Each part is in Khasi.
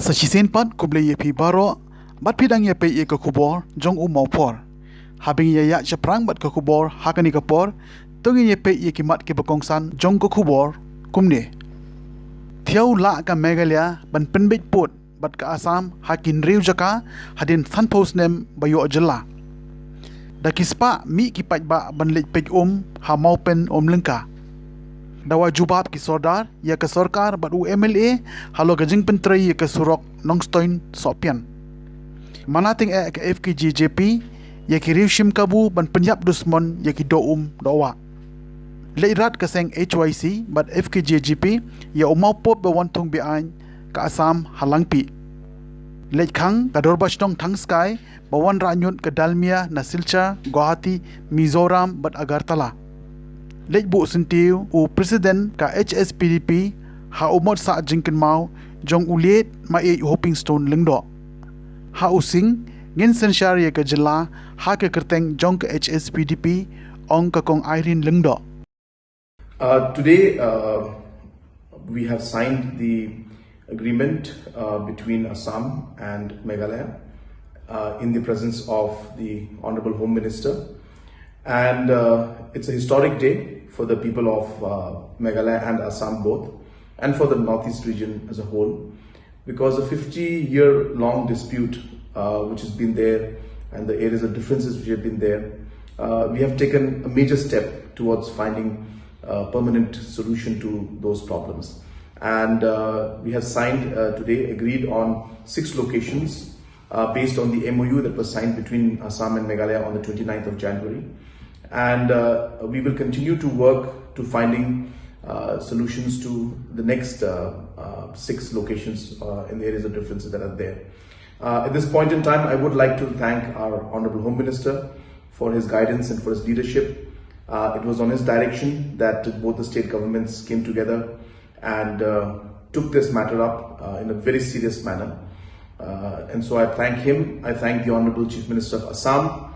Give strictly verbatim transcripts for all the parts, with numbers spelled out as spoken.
Sa shisien pat khublei ïa phi baroh, bad phi dang ïa peit ïa ka khubor jong u Mawphor. Haba ngin ïa ïaid shaphrang bad ka khubor ha kane ka por, to ngin ïa peit ïa ki mat kiba kongsan jong ka khubor kumne. Thiaw lah ka Meghalaya ban pynbeit pud bad ka Assam ha ki hynriew jaka hadien sanphew snem ba ïoh jylla. Da ki spah mih ki paidbah ban leit peit um ha Mawpen Umlyngka. Da wad jubab ki sordar ïa ka sorkar bad u M L A halor ka jingpyntrei ïa ka surok Nongstoiñ Sohpian. Mana tyngeh ka F K J G P ïa ki riew shim kabu ban pynïap dusmon ïa ki doh um doh wah. Leit rat ka seng H Y C bad F K J G P ïa u Mawpop ba wan thung beaiñ ka Assam ha Langpih. Leit khang ka Dorbar Shnong Thangskai ba wan rah ñiut ka Dalmia na Silchar, Guwahati, Mizoram bad Agartala. Leit buh syntiew u President ka H S P D P ha u mot sah jingkynmaw jong u Liet Maieit Hopingstone Lyngdoh. Ha u Sing, ngin synshar ïa ka jylla ha ka kyrteng jong ka H S P D P, ong ka Kong Irene Lyngdoh. Uh, today, uh, we have signed the agreement, uh, between Assam and Meghalaya, uh, in the presence of the Honorable Home Minister. And, uh, it's a historic day for the people of, uh, Meghalaya and Assam both, and for the Northeast region as a whole, because the fifty-year-long dispute, uh, which has been there, and the areas of differences which have been there, uh, we have taken a major step towards finding a permanent solution to those problems. And, uh, we have signed, uh, today, agreed on six locations, uh, based on the M O U that was signed between Assam and Meghalaya on the twenty-ninth of January. And, uh, we will continue to work to finding, uh, solutions to the next, uh, uh, six locations, uh, in the areas of differences that are there. Uh, at this point in time, I would like to thank our Honorable Home Minister for his guidance and for his leadership. Uh, it was on his direction that both the state governments came together and, uh, took this matter up, uh, in a very serious manner. Uh, and so I thank him. I thank the Honorable Chief Minister of Assam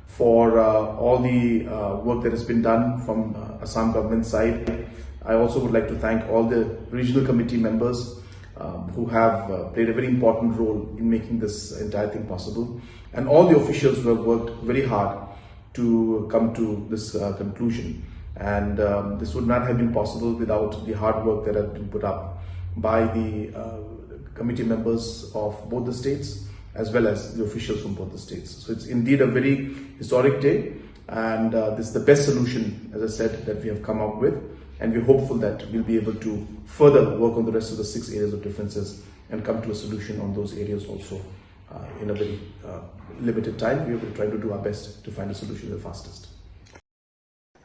for, uh, all the, uh, work that has been done from, uh, Assam government side. I also would like to thank all the regional committee members, um, who have, uh, played a very important role in making this entire thing possible, and all the officials who have worked very hard to come to this, uh, conclusion. And, um, this would not have been possible without the hard work that had been put up by the, uh, committee members of both the states as well as the officials from both the states. So it's indeed a very historic day, and, uh, this is the best solution, as I said, that we have come up with, and we're hopeful that we'll be able to further work on the rest of the six areas of differences and come to a solution on those areas also, uh, in a very, uh, limited time. We will try to do our best to find a solution the fastest.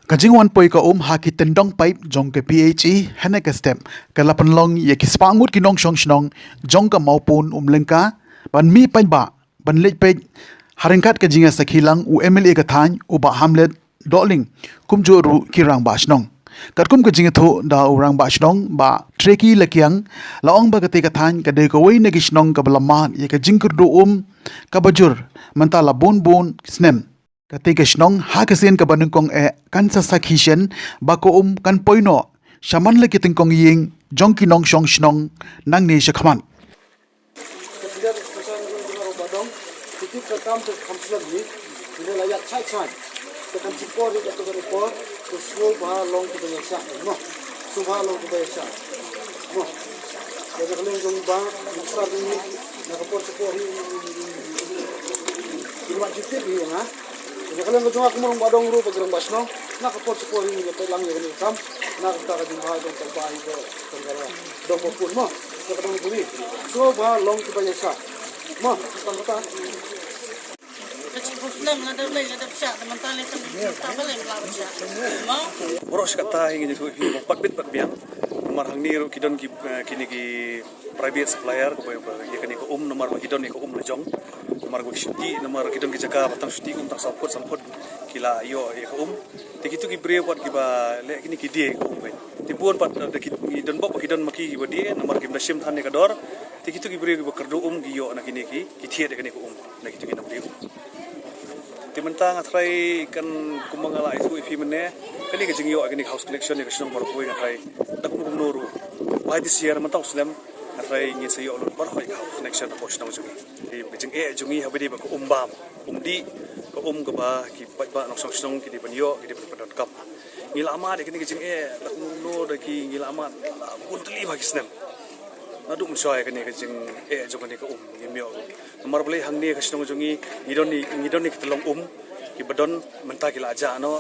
Ka jingwan poi ka um ha ki tyndong paip jong ka P H E hynne ka step ka la pynlong ïa ki spah ngut ki nongshong shnong jong ka Mawpun Umlyngka ban mih paidbah ban leit peit, ha ryngkat ka jingïasakhi lang u M L A ka thaiñ u Bah Hamlet Dohling, kumjuh ruh ki rangbah shnong. Katkum ka jingïathuh da u rangbah shnong Bah Treki Lakiang, la ong ba katei ka thaiñ ka dei kawei na ki shnong kaba la mad ïa ka jingkyrduh um kaba jur mynta la bun bun snem. Katei ka shnong ha ka sien kaba nyngkong eh kan sa sakhi shen ba ka um kan poi noh sha man la ki tyngkong ïing jong ki nongshong shnong nangne shakhmat. Ïa ka liang ka jong nga kum u rangbah dong ruh bad ki rangbah shnong, na ka por sha ka por ngi la peit lang ïa kane ka kam, na kata ka jingbha jong ka bah hi ka dong ka la dong ba pun mo, ïa ka dong ka pun. Sngewbha long kiba ïaishah mo, tang kata. Ka jingphohsnam nga dap leh nga dap shah, te mynta leh tang ka ba leh la shah mo. Baroh shi katta hi ngi ïathuh hi ba pat bit pat biang. Namar hangne ruh ki don ki, eh, kine ki private supplier, kaba, ba ïa kane ka um, namar ba ki don ïa ka um la jong. Namar ba ki shu tih, namar ki don ki jaka ba tang shu tih um tang saw phut, san phut ki la ïoh ïa ka um. Te kitu ki briew pat kiba leh kine ki die ïa ka um, te bun pat da ki don bok ba ki don ma ki kiba die, namar kim da shim than ïa ka dor. Te kitu ki briew kiba kyrduh um ki ïoh na kine ki, ki thied ïa kane ka um na kitu ki nongdie um. Te mynta nga tharai kan kumba nga la ïathuh ïa phi mynne, kane ka jingïoh ïa kane ka house connection ïa ka shnong Barohkawei nga tharai da kumno kumno ruh, by this year, mynta u snem, Hynrei ngin sa ïoh lut baroh ïa ka house connection hapoh shnong jong ngi. Te ka jingeh jong ngi haba dei ba ka um bam, um dih, ka um kaba ki paidbah nongshong shnong ki dei ban ïoh, ki dei ban pyndonkam. Ngi la mad ïa kane ka jingeh da kumno da ki, ngi la mad la bun tylli bha ki snem. Naduh mynshuwa ïa kane ka jingeh jong kane ka um ngim ïoh. Namar balei hangne ka shnong jong ngi, ngi don, ngi don ïa ki tyllong um kiba don, mynta ki la jah noh.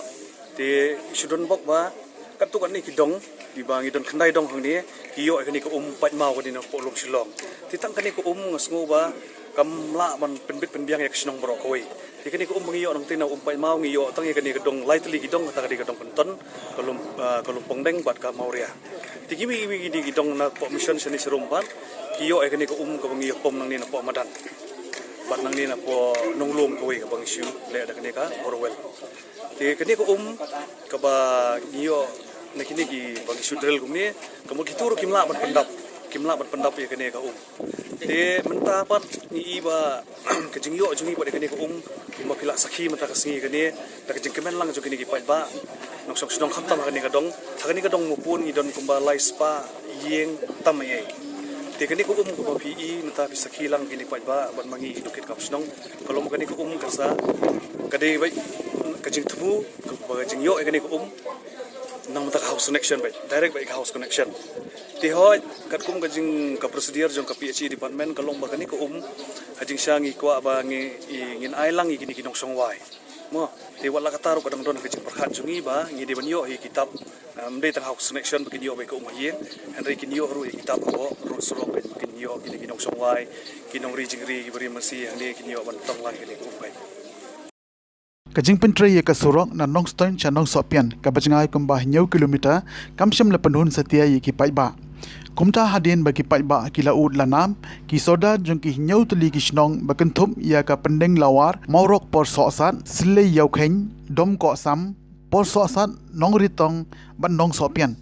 Te shu don bok ba katto katne ki dong, kiba ngi don khyndai dong hangne, ki ïoh ïa kane ka um paidmaw kane napoh lum Shillong. Te tang kane ka um nga sngew ba kam lah ban pynbit pynbiang ïa ka shnong baroh kawei. Te kane ka um ba ngi ïoh nangta na um paidmaw, ngi ïoh tang ïa kane ka dong, lai tylli ki dong, kata ka dei ka dong Pynton, ka lum, ah, ka lum Pongdeng bad ka Mawria. Te kiwei kiwei ki dei ki dong napoh Mission shane sharum pat ki ïoh ïa kane ka um kaba ngi ïa pom nangne napoh madan bad nangne napoh nonglum kawei kaba ngi shu leh da kane ka borewell. Te kane ka um kaba ngi ïoh na kine kiba ngi shu drill kumne, ka mut kito ruh kim lah ban pyndap, kim lah ban pyndap ïa kane ka um. Te mynta pat ngi i ba ka jingïoh jong ngi bad ïa kane ka um, kumba phi la sakhi mynta ka sngi kane, da ka jingkmen lang jong kine ki paidbah nongshong shnong, khamtam ha kane ka dong, ha kane ka dong Mawpun ngi don kumba lai spah ïing tam ei ei. Te kane ka um kumba phi i mynta, phi sakhi lang kine ki paidbah bad ma ngi ki dukit kam shnong, ka long kane ka um kan sa ka dei beit ka jingthmu kaba ka jingïoh ïa kane ka um nang mynta ka house connection beit, direct beit ka house connection. Te hooid, katkum ka jing, ka procedure jong ka P H E department ka long ba kane ka um, ha jingshisha ngi kwah ba ngi, i, ngin ai lang ïa kine ki nongshong wai. Mo, te wat la katta ruh ka dang don ka jingpyrkhat jong ngi ba ngi dei ban ïoh ïa ki tap, em, ym dei tang house connection ba kin ïoh beit ka um ha ïing, hynrei kin ïoh ruh ïa ki tap hapoh road surok, kin ïoh kine ki nongshong wai, ki nongri jingri, ki bari masi hangne kin ïoh ban tong lang ïa kine ki um beit. Ka jingpyntrei ïa ka surok na Nongstoiñ sha Nongsohpian kaba jngai kumba hynñiew kilometer kam shym la pynhun satia ïa ki paidbah. Kumta hadien ba ki paidbah ki la ud la nam, ki sordar jong ki hynñiew tylli ki shnong ba kynthup ïa ka Pyndenglawar, Mawrok Porsohsat, Syllei Ïawkheiñ, Domkohsam, Porsohsat, Nongritong bad Nongsohpian,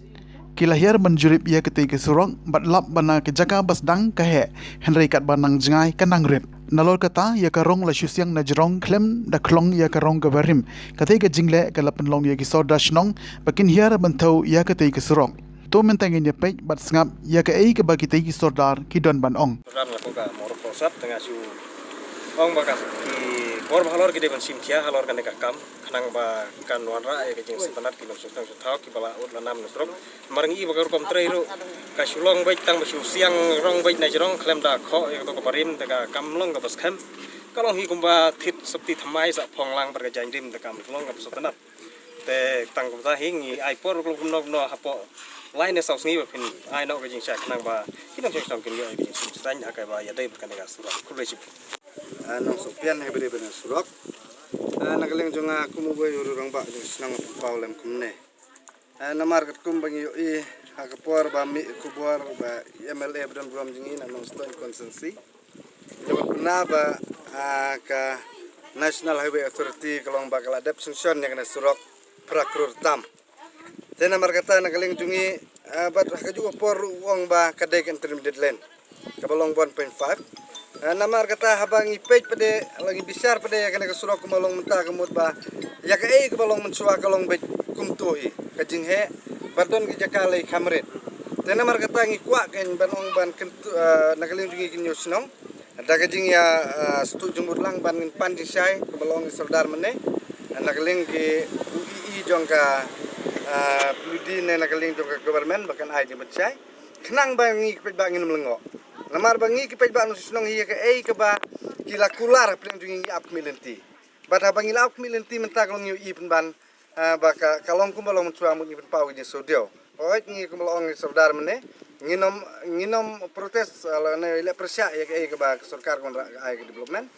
ki la hiar ban jurip ïa katei ka surok bad lap ba na ka jaka ba sdang ka heh, hynrei katba nang jngai ka nang rit. Nalor kata ïa ka rong la shu siang na jrong khlem da khlong ïa ka rong kaba rim. Katei ka jingleh ka la pynlong ïa ki sordar shnong ba kin hiar ban thew ïa katei ka surok. To mynta ngin ïa peit bad sngap ïa kaei kaba kitei ki sordar ki don ban ong. Sordar na ka Mawrok Porsohsat te nga shu ong ba ka ki bor ba halor ki dei ban shim khia halor kane ka kam, khnang ba kan wanrah ïa ka jingsngewtynnat ki nongshong shnong shu thaw kiba la ud la nam na surok. Namar ngi i ba ka rukom trei ruh ka shu long beit tang ba shu siang rong beit na jrong khlem da khoh ïa kato kaba rim, te ka kam long kaba skhem. Ka long hi kumba thied sopti thymmai sah phong lang bad ka jaiñrim, te kam long kaba sngewtynnat. Te tang kumta hi ngi ai por ruh kumno kumno hapoh lai ne saw sngi ba phin ai noh ka jingshai khnang ba ki nongshong shnong kin ïoh ïa ka jingsngewtynnat ha kaba ïadei bad kane ka surok. Khublei shibun. Ah, Nongsohpian haba dei ban surok. Ah, na ka liang jong nga kum uwei u rangbah jong shnong Pynpaw lem kumne. Ah, namar katkum ba ngi ïohi ha ka por ba mih khubor ba M L A ba don burom jong ngi na Nongstoiñ constituency, ïa ba pynah ba, ah, ka National Highway Authority ka long ba ka la dep sanction ïa kane surok phra klur tam. Te namar kata na ka liang jong ngi, ah, bad ha kajuh ka por ruh u ong ba ka dei ka interim deadline kaba long one point five. Ah, namar kata haba ngi peit pat de, la ngi bishar pat de ïa kane ka surok kumba long mynta ka mut ba ïa kaei kaba long mynshuwa ka long beit kumto hi, ka jingheh, ba don ki jaka lei kham rit. Te namar kata ngi kwah kein ban ong ban kyntu, ah, na ka liang jong ngi ki hynñiew shnong, da ka jingïa, ah, sngewthuh jingmut lang ban ngin pan jingshai kumba la ong i sordar mynne, na ka liang ki, u E E jong ka, ah, P W D ne na ka liang jong ka government ba kan ai jingpynshai khnang ba ngi ki paidbah ngin ym lyngngoh. Namar ba ngi ki paidbah nongshong shnong hi ïa kaei kaba ki la kular hapdeng jong ngi, ngi ap khmih lynti. Bad haba ngi la ap khmih lynti mynta ka long ngi ïohi pynban, ah, ba ka, ka long kumba long mynshuwa mut ngi pynpaw ka jingsngewdiaw. Hooid, ngi kumba la ong i sordar mynne, ngin ym, ngin ym protest, ah, lane leh pyrshah ïa kaei kaba ka sorkar ka wanrah ka ai ka development.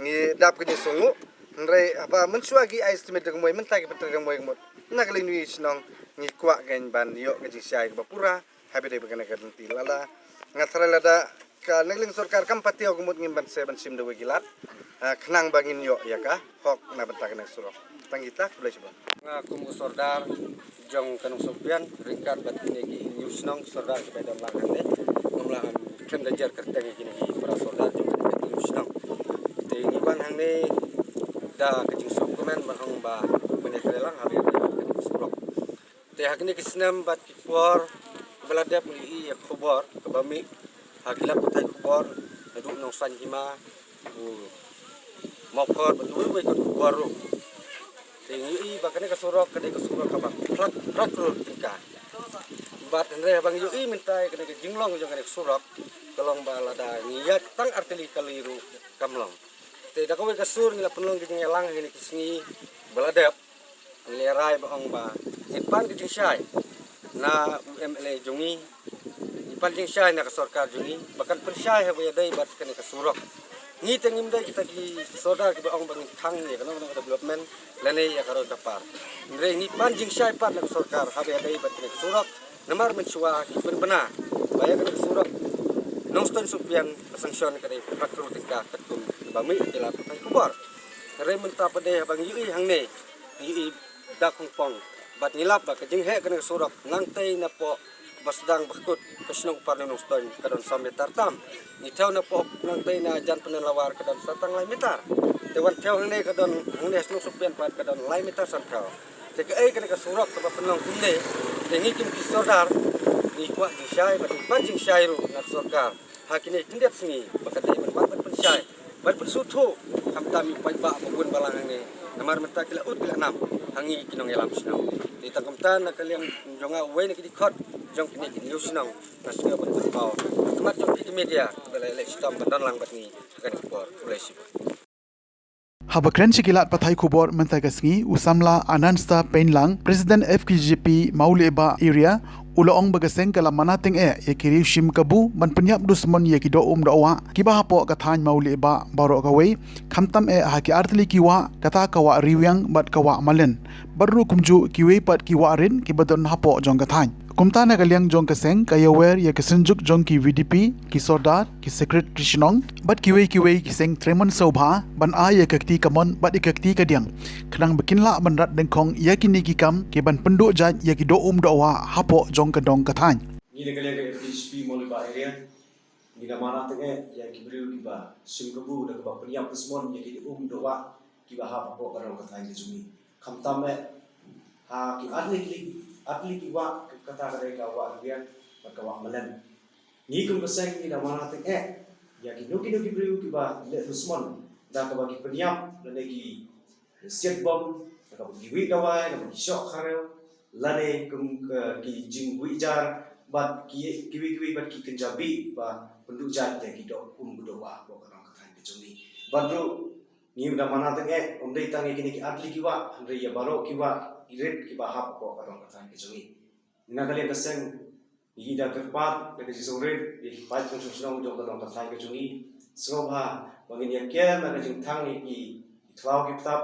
Ngi dap ka jingsngewnguh. Hynrei haba mynshuwa ki ai estimate da kawei, mynta ki pyntrei da kawei ka mut. Na ka liang jong ngi shnong ngi kwah kein ban ïoh ka jingshai kaba pura haba dei bad kane ka lynti. Lada nga tharai lada ka na ka liang sorkar kam patiaw ka mut ngim ban seh ban shim da kawei ki lad, ah, khnang ba ngin ïoh ïa ka hok na bynta kane ka surok. Tang kita, khublei shibun. Nga kum u sordar jong ka Nongsohpian ryngkat bad kine ki hynñiew shnong sordar kiba don lang hangne, ngam lah ban kren da jer kyrteng ïa kine ki para sordar jong kane ka hynñiew shnong. Te ngi wan hangne da ka jingsngewkmen ban ong ba ngin ïatrei lang ha kane ka surok. Te ha kine ki snem bad ki por ba la dep ngi ïohi ïa ka khubor kaba mih Ha ki lad pathai khubor, naduh Nongsain Hima, u Mawkhor, bad uwei uwei ka khubor ruh. Te ngi ïohi ba kane ka surok, kane ka surok kaba phra, phra klur tyngka. Bad hynrei haba ngi ïohi mynta ïa kane ka jinglong jong kane ka surok, ka long ba lada ngi ïaid tang artylli kali ruh kam long. Te da kawei ka sur ngi la pynlong ka jingïalang ha kine ki sngi ba la dep. Ngi la rai ba ong ba ngin pan ka jingshai na u M L A jong ngi, ngin pan jingshai na ka sorkar jong ngi ba kan pynshai haba ïadei bad kane ka surok. Ngi te ngim dei kita ki sordar kiba ong ba ngin khang ïa kano kano ka development lane ïa ka roi ka par. Hynrei ngi pan jingshai pat na ka sorkar haba ïadei bad kane ka surok. Namar mynshuwa ki pynbna ba ïa kane ka surok Nongstoiñ Sohpian ka sanction ka dei phra klur tyngka katkum ba mih ki lad pathai khubor. Hynrei mynta pat de haba ngi ïohi hangne, ngi ïohi da khongpong. Bad ngi lap ba ka jingheh kane ka surok nangtei napoh ba sdang ba kut ka shnong Upper New Nongstoiñ ka don saw meter tam. Ngi thew napoh nangtei na Jan Pyndenlawar ka don sa tang lai meter. Te wan thew hangne ka don, hangne shnong Sohpian pat ka don lai meter san thew. Te kaei kane ka surok kaba pynlong kumne, te ngi kum ki sordar ngi kwah jingshai bad ngi pan jingshai ruh na ka sorkar ha kine khyndiat sngi ba ka dei ban pan, ban pynshai, ban pynsngewthuh, khamtam ïa u paidbah ba bun balang hangne. Namar mynta ki la ud ki la nam ha ngi ki nongïalam shnong. Te tang kumta na ka liang jong nga, uwei na ki dkhot jong kine ki hynñiew shnong, nga sngew ban kyrpad ha khmat jong phi ki media ba la leh shitom ban don lang bad ngi ha kane ka por. Khublei shibun. Haba kren sha ki lad pathai khubor mynta ka sngi, u samla Anansa Peinlang, President F K J P Mawlehbah Area, u la ong ba ka seng ka la mana tyngeh ïa ki riew shim kabu ban pynïap dusmon ïa ki doh um doh wah kiba hapoh ka thaiñ Mawlehbah baroh kawei, khamtam eh ha ki artylli ki wah, kata ka wah Riwiang bad ka wah Malen, bad ruh kumjuh kiwei pat ki wah rit kiba don hapoh jong ka thaiñ. Kumta na ka liang jong ka seng ka ïawer ïa ka synjuk jong ki V D P, ki sordar, ki secretary shnong bad kiwei kiwei ki seng trei mon sngewbha ban ai ïa ka kti kamon bad ïa ka kti kadiang, khnang ba kin lah ban rat dyngkhong ïa kine ki kam kiban pynduh jait ïa ki doh um doh wah hapoh jong ka dong ka thaiñ. Ngi na ka liang ka F K J P Mawlehbah Area, ngi da mana tyngeh ïa ki briew kiba shim kabu da kaba pynïap dusmon ïa ki doh um doh wah kiba hap hapoh ka dong ka thaiñ ka jong ngi. Khamtam eh ha ki artylli ki, artylli ki wah, kata ka dei ka wah Riwiang bad ka wah Malen. Ngi kum ka seng ngi da mana tyngeh ïa kino kino ki briew kiba leh dusmon da kaba ki pynïap lane ki siat bom, da kaba ki wieh dawai, da kaba ki shoh kharew, lane kum, eh, ki jingwieh jar bad ki, kiwei kiwei bad ki kynja bih ba pynduh jait ïa ki doh um ki doh wah hapoh ka dong ka thaiñ ka jong ngi. Bad ruh ngi da mana tyngeh, ym dei tang ïa kine ki artylli ki wah, hynrei ïa baroh ki wah rit kiba hap hapoh ka dong ka thaiñ ka jong ngi. Na ka liang ka seng, ngi da kyrpad da ka jingsngewrit ïa ki paidbah shnong shnong jong ka dong ka thaiñ ka jong ngi. Sngewbha ba ngin ïa ker na ka jingthang ïa ki khlaw ki btap,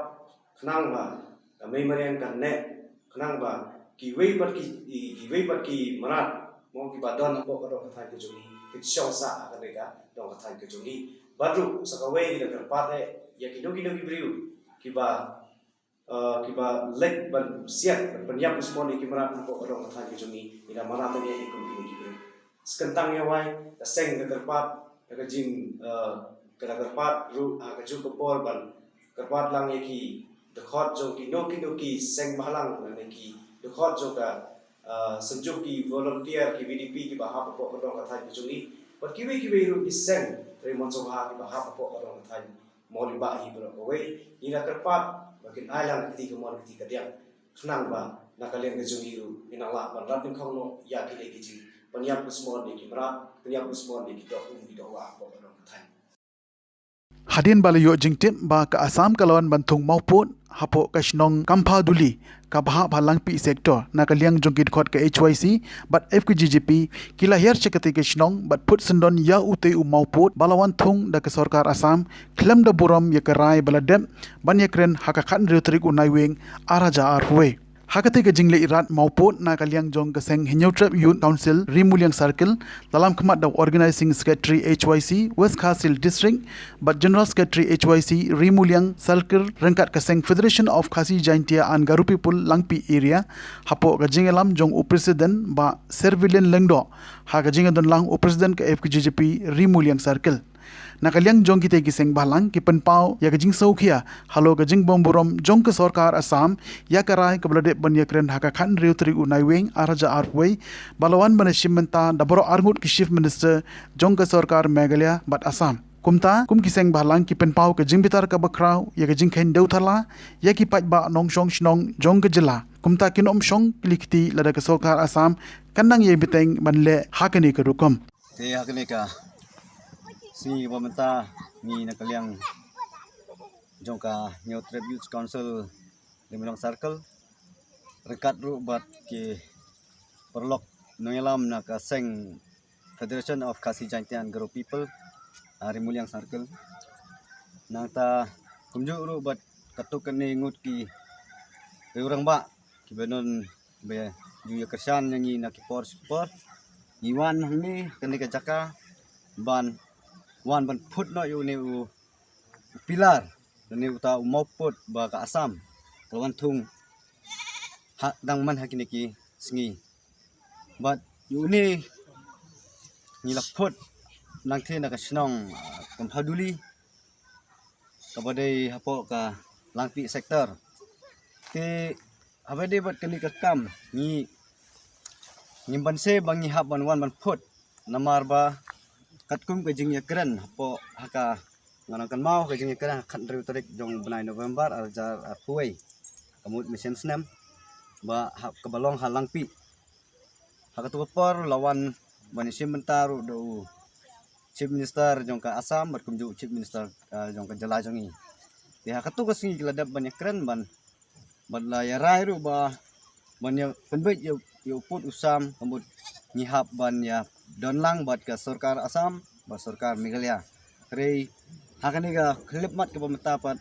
khnang ba ka mei mariang kan neh, khnang ba kiwei pat ki, ki, kiwei pat ki mrad, mo, kiba don hapoh ka dong ka thaiñ ka jong ngi kin shong sah ha kane ka dong ka thaiñ ka jong ngi. Bad ruh sa kawei ngi da kyrpad eh ïa kino kino ki briew kiba, eh, kiba leit ban siat ban pynïap dusmon ïa ki mrad hapoh ka dong ka thaiñ ka jong ngi, ngi da mana tyngeh ïa kum kine ki briew. Sa kyntang ïa wai, ka seng ka kyrpad da ka jing, eh, ka da kyrpad ruh ha kajuh ka por ban kyrpad lang ïa ki dkhot jong kino kino ki seng bhalang lane ki dkhot jong ka, eh, synjuk ki volunteer, ki V D P kiba hap hapoh ka dong ka thaiñ ka jong ngi. Bad kiwei kiwei ruh ki seng trei mon sngewbha kiba hap hapoh ka dong ka thaiñ Mawlehbah hi baroh kawei. Ngi da kyrpad ba kin ai lang ka kti kamon ka kti kadiang, khnang ba na ka liang ka jong ngi ruh ngin nang lah ban rat dyngkhong noh ïa kine ki jingpynïap dusmon ïa ki mrad, pynïap dusmon ïa ki doh um ki doh wah hapoh ka dong ka thaiñ. Hadien ba la ïoh jingtip ba ka Assam ka la wan ban thung mawpud hapoh ka shnong Kamphaduli kaba hap ha Langpih sector, na ka liang jong ki dkhot ka H Y C bad F K J G P ki la hiar sha katei ka shnong bad put syndon ïa utei u mawpud ba la wan thung da ka sorkar Assam khlem da burom ïa ka rai ba la dep ban ïakren ha ka khathynriew tarik u Naiwieng ar hajar arphew wei. Ha katei ka jingleit rat mawpud na ka liang jong ka seng Hynñiewtrep Youth Council Ri Muliang Circle, la lam khmat da u Organising Secretary H Y C West Khasi Hills District bad General Secretary H Y C Ri Muliang Circle ryngkat ka seng Federation of Khasi Jaintia and Garo People Langpih Area, hapoh ka jingïalam jong u President Bah Servilian Lyngdoh, ha ka jingïadonlang u President ka F K J G P Ri Muliang Circle. Na ka liang jong kitei ki seng bhalang ki pynpaw ïa ka jingsngewkhia halor ka jingbymburom jong ka sorkar Assam ïa ka rai kaba la dep ban ïakren ha ka khathynriew tarik u Naiwieng ar hajar arphew ba la wan ban ïashim bynta da baroh arngut ki Chief Minister jong ka sorkar Meghalaya bad Assam. Kumta kum ki seng bhalang ki pynpaw ka jingbitar kaba khraw ïa ka jingkheiñ dewthala ïa ki paidbah nongshong shnong jong ka jylla. Kumta kin ym shong kli kti lada ka sorkar Assam kan nang ïai bteng ban leh ha kane ka rukom. Te ha kane ka sngi ba mynta ngi na ka liang jong ka Hynñiewtrep Youth Council Ri Muliang Circle ryngkat ruh bad ki paralok nongïalam na ka seng Federation of Khasi Jaintia and Garo People, ah, Ri Muliang Circle. Nangta kumjuh ruh bad katto katne ngut ki rangbah kiba don ba ju ïakyrshan ïa ngi na ki por sha ki por. Ngi wan hangne kane ka jaka ban wan ban phut noh ïa une u, u pillar, une uta u mawpud ba ka Assam ka la wan thung ha dang man ha kine ki sngi. Bad ïa une ngi la phut nangtei na ka shnong, ah, Kamphaduli kaba dei hapoh ka Langpih sector. Te haba dei bad kane ka kam ngi, ngim banse ba ngi hap ban wan ban phut namar ba katkum ka jingïakren hapoh ha ka, nga nang kynmaw ka jingïakren ha ka khathynriew tarik jong u bnai November ar hajar arphew wei, ka mut mynshem snem, ba ha kaba long ha Langpih. Ha katu ka por la wan ban ïashim bynta ruh da u Chief Minister jong ka Assam bad kumjuh u Chief Minister, ah, jong ka jylla jong ngi. Te ha katu ka sngi ki la dep ban ïakren ban, bad la ïarai ruh ba ban ïa pynbeit ïa, ïa u pud u sam, ka mut ngi hap ban ïa don lang bad ka sorkar Assam bad sorkar Meghalaya. Hynrei ha kane ka khyllipmat kaba mynta pat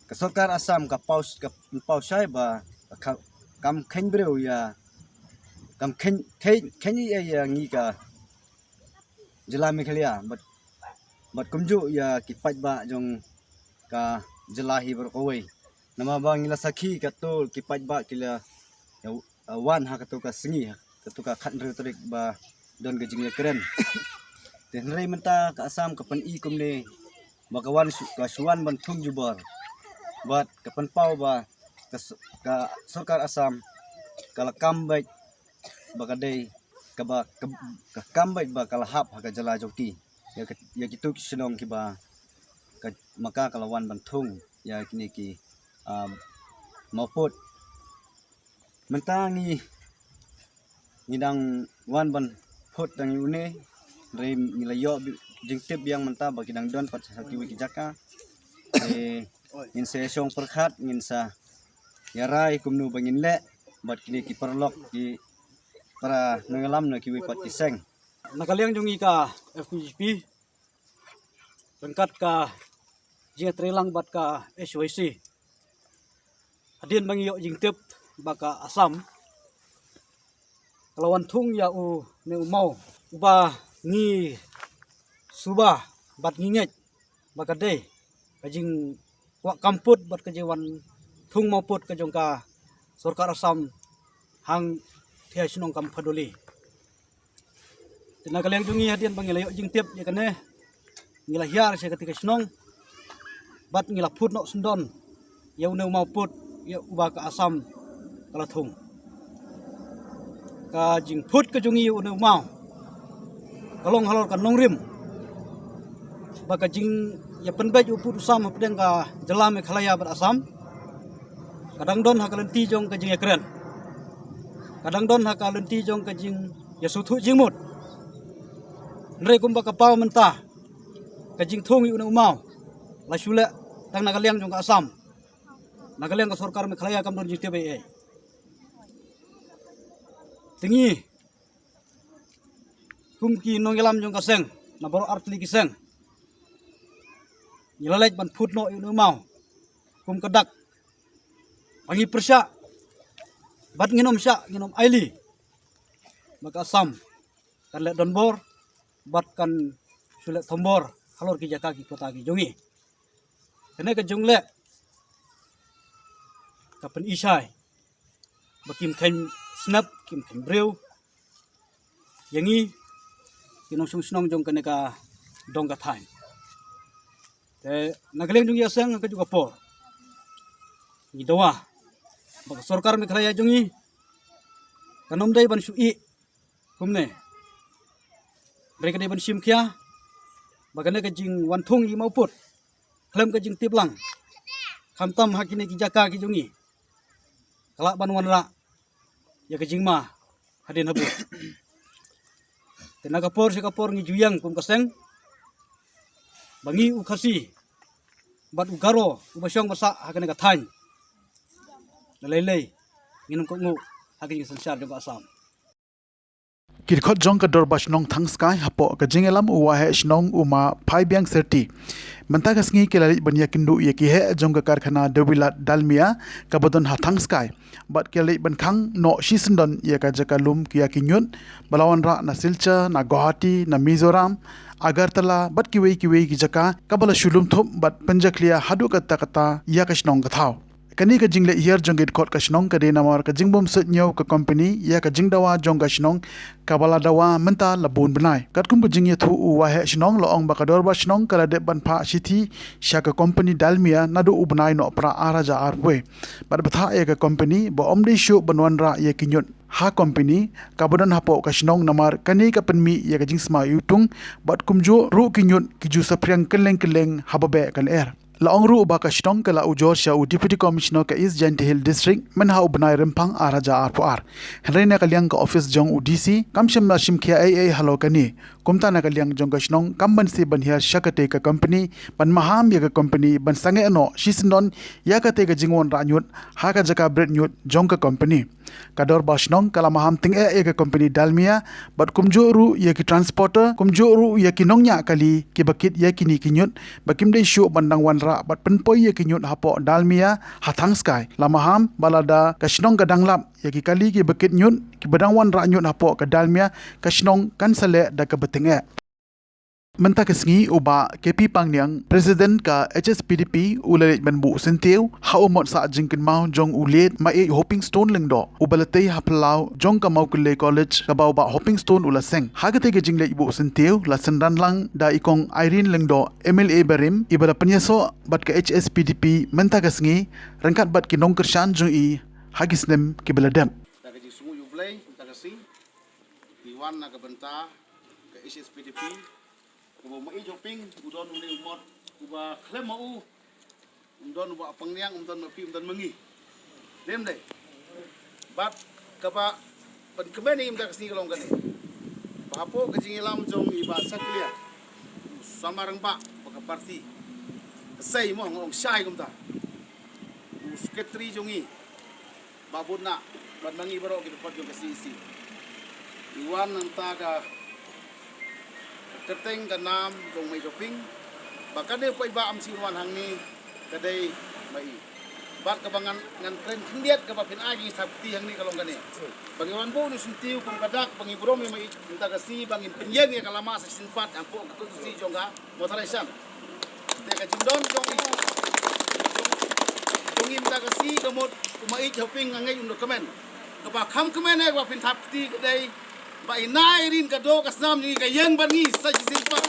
ka sorkar Assam ka paw, ka paw shai ba ka, kam kheiñ briew ïa, kam kheiñ, kheiñ, kheiñ ïa, ïa ngi ka jylla Meghalaya bad, bad kumjuh ïa ki paidbah jong ka jylla hi baroh kawei. Namar ba ngi la sakhi katto ki paidbah ki la, ïa, wan ha katu ka sngi, ha katu ka khathynriew tarik ba don ka jingïakren. Te hynrei mynta ka Assam ka pyni kumne ba ka wan shu, ka shu wan ban thung jubor bad ka pynpaw ba ka s-, ka sorkar Assam ka la kam beit ba ka dei kaba ka, ka kam beit ba ka la hap ha ka jylla jong ki. Ïa ka, ïa kitu ki shnong kiba ka, ma ka ka la wan ban thung ïa kine ki, um, mawpud. Mynta ngi, ngi dang wan ban phut tang ïa une, hynrei ngi la ïoh bi-, jingtip biang mynta ba ki dang don pat ha kiwei ki jaka. Te ngin sa ïashong pyrkhat, ngin sa ïarai kumno ba ngin leh bad kine ki paralok, ki para nongïalam na kiwei pat ki seng. Na ka liang jong ngi ka F K J P ryngkat ka jingïatreilang bad ka H Y C, hadien ba ngi ïoh jingtip ba ka Assam ka la wan thung ïa une u maw uba ngi suba bad ngi ngeit ba ka dei ka jingkwah kam pud bad ka jingwan thung mawpud ka jong ka sorkar Assam hangtei ha shnong Kamphaduli. Te na ka liang jong ngi hadien ba ngi la ïoh jingtip ïa kane, ngi la hiar sha kata ka shnong bad ngi la phut noh syndon ïa une u mawpud ïa uba ka Assam ka la thung. Ka jingphut ka jong ngi ïa une u maw ka long halor ka nongrim ba ka jingïapynbeit u pud u sam hapdeng ka jylla Meghalaya bad Assam ka dang don ha ka lynti jong ka jingïakren, ka dang don ha ka lynti jong ka jingïasngewthuh jingmut. Hynrei kumba ka paw mynta, ka jingthung ïa une u maw la shu leh tang na ka liang jong ka Assam, na ka liang ka sorkar Meghalaya kam don jingtip ei ei. Te ngi kum ki nongïalam jong ka seng na baroh artylli ki seng, ngi la leit ban phut noh ïa une u maw kum ka dak ba ngi pyrshah bad ngin ym shah, ngin ym ailad ba ka Assam kan leh donbor bad kan shu leh thombor halor ki jaka ki kota ki jong ngi. Kane ka jingleh ka pyni shai ba kim kheiñ snep, kim kheiñ briew ïa ngi ki nongshong shnong jong kane ka dong ka thaiñ. Te na ka liang jong ngi ïa seng ka juk ka por, ngi dawa ba ka sorkar Meghalaya jong ngi kan ym dei ban shu ïeh kumne. Hynrei ka dei ban shim khia ba kane ka jingwan thung ïa i mawpud khlem ka jingtip lang, khamtam ha kine ki jaka ki jong ngi, ka lah ban wanrah ïa ka jingma hadien habud. Te na ka por sha ka por ngi ju ïeng kum ka seng ba ngi u Khasi bad u Garo uba shong ba sah ha kane ka thaiñ, na lei lei ngin ym kohnguh ha ka jingsynshar jong ka Assam. Ki dkhot jong ka Dorbar Shnong Thangskai hapoh ka jingïalam u Waheh Shnong u Ma Phaibiang Syrti mynta ka sngi ki la leit ban ïakynduh ïa ki heh jong ka karkhana Dewbilat Dalmia kaba don ha Thangskai, bad ki la leit ban khang noh shisyndon ïa ka jaka lum ïa ki ñiut ba la wanrah na Silchar, na Guwahati, na Mizoram, Agartala bad kiwei kiwei ki jaka, kaba la shu lum thup bad pynjakhlia haduh katta katta ïa ka shnong ka thaw. Kane ka jingleit hiar jong ki dkhot ka shnong ka dei namar ka jingbymsuidñiew ka company ïa ka jingdawa jong ka shnong kaba la dawa mynta la bun bnai. Katkum ka jingïathuh u Waheh Shnong la ong ba ka Dorbar Shnong ka la dep ban phah shithi sha ka company Dalmia naduh u bnai Nohprah ar hajar arphew wei bad bthah ïa ka company ba ym dei shuh ban wanrah ïa ki ñiut ha company kaba don hapoh ka shnong namar kane ka pynmih ïa ka jingsma iwtung bad kumjuh ruh ki ñiut ki ju saphriang kylleng kylleng haba beh ka lyer. La ong ruh ba ka shnong ka la ujor sha u Deputy Commissioner ka East Jaintia Hills District mynha u bnai Rymphang ar hajar arphew ar. Hynrei na ka liang ka office jong u D C kam shym la shim khia ei ei halor kane. Kumta na ka liang jong ka shnong kam banse ban hiar sha katei ka company ban maham ïa ka company ban sangeh noh shisyndon ïa katei ka jingwanrah ñiut ha ka jaka bret ñiut jong ka company. Ka Dorbar Shnong ka la maham tyngeh ïa ka company Dalmia bad kumjuh ruh ïa ki transporter, kumjuh ruh ïa ki nongñiah kali kiba kit ïa kine ki ñiut ba kim dei shuh ban dang wanrah bad pynpoi ïa ki ñiut hapoh Dalmia ha Thangskai. La maham ba lada ka shnong ka dang lap ïa ki kali kiba kit ñiut kiba dang wanrah ñiut hapoh ka Dalmia, ka shnong kan sa leh da kaba tyngeh. Mynta ka sngi u Bah K P Pangniang, President ka H S P D P, u la leit ban buh syntiew ha u mot sah jingkynmaw jong u late Maieit Hoping Stone Lyngdoh, uba la tei ha phyllaw jong ka Mawkyllei College, kaba u Bah Hoping Stone u la seng. Ha katei ka jingleit buh syntiew la synran lang da i Kong Irene Lyngdoh, M L A barim, iba la pynïasoh bad ka H S P D P mynta ka sngi ryngkat bad ki nongkyrshan jong i ha ki snem kiba la dep. Da ka jingsngew ïa U Blei mynta ka sngi ngi wan na ka bynta ka H S P D P, kaba u Maieit Hoping u don une u mot uba khlem ma u, um don u Bah Pangniang, um don ma phi, um don ma ngi. Dei ym dei? Bad kaba pynkmen ïa ngi mynta ka sngi ka long kane, ba hapoh ka jingïalam jong i Bah Shakliar, u samla rangbah bad ka party, ka sei mo nga ong shai kumta, u secretary jong ngi, Bah Bun Nah, bad ma ngi baroh ki dkhot jong ka C E C. Ngi wan na ka bynta ka kyrteng ka nam jong Maieit Hoping, ba kane u paidbah am shu wan hangne ka dei ma i. Bad kaba ngan, ngan kren khyndiat kaba phin ai ki thap kti hangne ka long kane, ba ngi wan buh une u syntiew kum ka dak ba ngi burom ïa Maieit mynta ka sngi ba ngin pynïeng ïa ka lama sa shisien pat hapoh ka konstituensi jong ka Mawthadraishan. Te ka jingdon jong i, jong i mynta ka sngi ka mut u Maieit Hoping nga ngeit un da kmen. Kaba kham kmen eh kaba phin thap kti ka dei ba i Nai Rin ka doh ka snam jong i ka ïeng bad ngi sa shisien pat.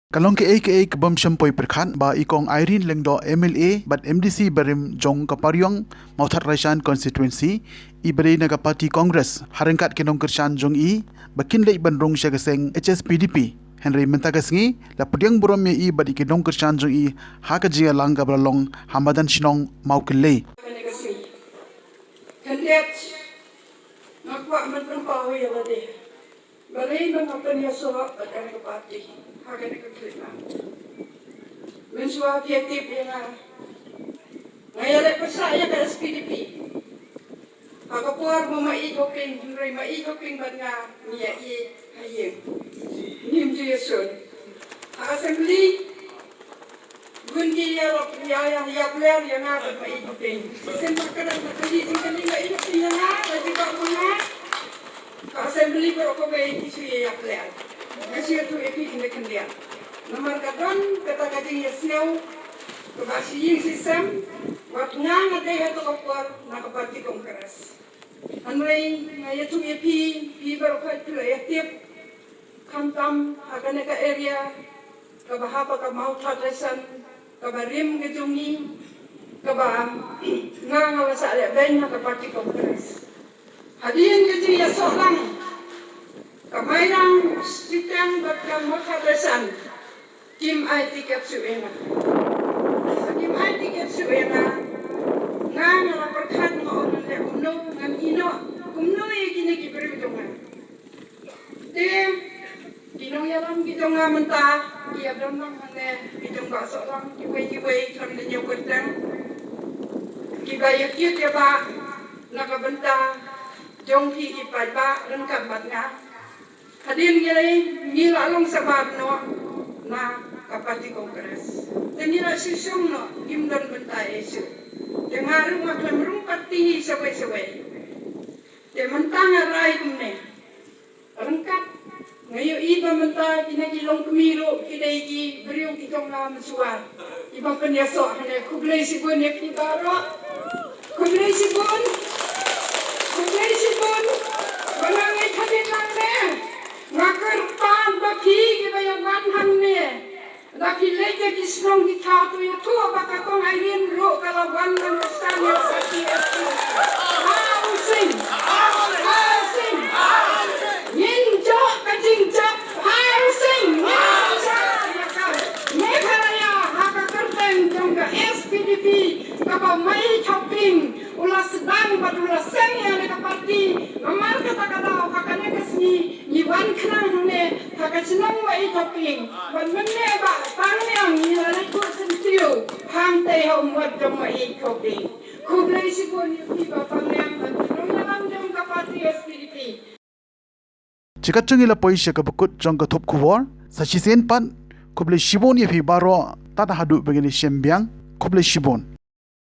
Ka long kaei kaei ka bym shym poi pyrkhat ba i Kong Irene Lyngdoh, M L A bad M D C barim jong ka Pariong Mawthadraishan constituency, iba dei na ka party Congress, ha ryngkat ki nongkyrshan jong i ba kin leit ban rung sha ka seng H S P D P. Hynrei mynta ka sngi la pdiang burom ïa i bad ïa ki nongkyrshan jong i ha ka jingïalang kaba la long ha madan shnong Mawkyllei. Kane ka sngi, khyndiat nga kwah ban pynpaw ïa lade, balei ba nga pynïasoh bad kane ka party ha kane ka khyllipmat. Mynshuwa phi ïa tip ïa nga, nga ïaleh pyrshah ïa ka S P D P ha ka por ba Maieit Hoping, hynrei Maieit Hoping bad nga ngi ïa ïeit ha ïing, ngim ju ïasun. Ha assembly, gun ki ïa lok ïa, ïa, ïa pler ïa nga bad Maieit Hoping. Shisien pat ka dang ka kali jingkali Maieit Hoping ïa nga, ka jubab ma nga. Assembly baroh kawei ki shu ïa ïap leh. Nga shu ïathuh ïa phi khyndiat khyndiat. Namar ka don kata ka jingïasngew kaba shi ïing shi sem, wat nga nga dei ha kata ka por na ka party Congress. Hynrei nga ïathuh ïa phi, phi baroh phi la ïa tip, khamtam ha kane ka area kaba hap ka Mawthadraishan, kaba rim ka jong ngi, kaba nga nga la sah leh beiñ ha ka party Congress. Hadien ka jingïasoh lang, ka Mairang, Shiteng bad ka Mawthadraishan kim ai tiket shuh ïa nga. Kim ai tiket shuh ïa nga. Nga nga la pyrkhat, nga ong, ngan leh kumno, ngan ïehnoh kumno ïa kine ki briew jong nga. Te ki nongïalam ki jong nga mynta ki ïa don lang hangne, ki jong Bah Sohlang, kiwei kiwei ki don hynñiew kyrteng. Kiba ïa kit ïa ba na ka bynta jong phi ki paidbah ryngkat bad nga. Hadien ngi la, ngi la long shabar noh na ka party Congress. Te ngi la shu shong noh, ngim don bynta ei shuh. Te nga ruh nga khlem rung party shawei shawei. Te mynta nga rai kumne. Ryngkat nga ïohi ba mynta kine ki longkmie ruh ki dei ki briew ki jong nga mynshuwa. Kiba pynïasoh hangne, khublei shibun ïa phi baroh. Khublei shibun. Khublei shibun. Ba nga ngeit hadien lang ne, nga kyrpad ba phi kiba ïa wan hangne, da phi leit ïa ki shnong ki thaw, to ïathuh ba ka Kong Irene ruh ka la wan lang ka shan ïa ka party S P D P. Ha u sing. Ha u sing. Ngin jop ka jingjop. Ha u sing. Ngin jop ïa ka Meghalaya ha ka kyrteng jong ka S P D P kaba Maiei Khawping u la sdang bad u la seng ïa ka party. Namar kata ka daw ha kane ka sngi ngi wan khnang hangne ha ka shnong Maiei Khawping. Bad mynne Bah Pangliang ngi la leit buh syntiew hangtei ha u mot jong Maiei Khawping. Khublei shibun ïa phi Bah Pangliang bad ki nongïalam jong ka party S P D P. Te katto ngi la poi sha kaba kut jong ka thup khubor, sa shisien pat khublei shibun ïa phi baroh, tad haduh ba ngin ïashem biang, khublei shibun.